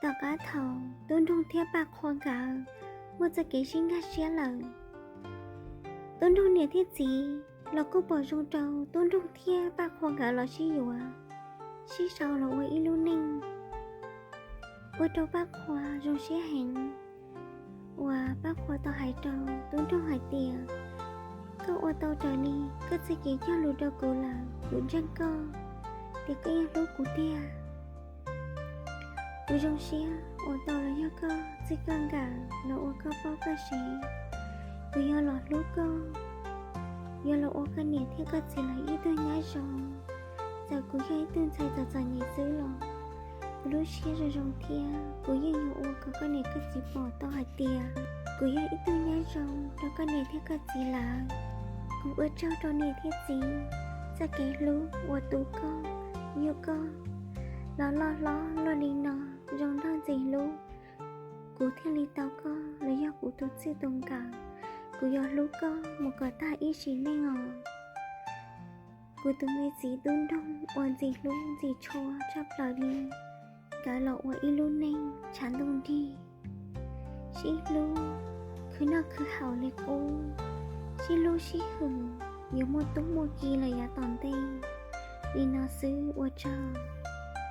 Tom qab thaum Tub Nroog thiab Paj Qhua nkawd muaj txoj kev sib nkag siab lawm, Tub Nroog niam thiab txiv los kuj pom zoo rau Tub Nroog thiab Paj Qhua nkawd los sib yuav, sib sau los ua ib lub neej. Ua rau Paj Qhua zoo siab heev, uas Paj Qhua tau hais rau Tub Nroog hais tias, koj ua tau raws li koj txoj kev cog lus rau kuv lawm, kuv ntseeg koj tias koj yeej hlub kuv tiag. Kuv zoo siab uas tau los yog koj txij koj nkawm los ua koj poj koj sev. Kuv yuav los hlub koj, yuav los ua koj niam thiab koj txiv lawv ib tug nyab zoo. Txawm kuv yog ib tug ntxhais txom txom nyem xwb los kuv lub siab zoo zoo thiab kuv yeej yuav ua kom koj niam koj txiv pom tau hais tias kuv yog ib tug nyab zoo rau koj niam thiab koj txiv lawv. Kuv ua tsaug rau niam thiab txiv txoj kev hlub uas tu koj, yug koj los loj hlob luaj li no, zoo nraug ntxim hlub. Kuv thiaj li tau koj los yog kuv tus txij tus nkawm. Kuv yuav hlub koj mus kom tag ib sim neej os. Kuv tus me txiv Tub Nroog uas ntxim hlub ntxim tshua tshaj plaws li, nkawd los ua ib lub neej tshav ntuj nrig, sib hlub khwv noj khwv haus li qub, sib hlub sib hwm, yuav muaj tub muaj ki los yav tom ntej. Li no xwb ua tsaug.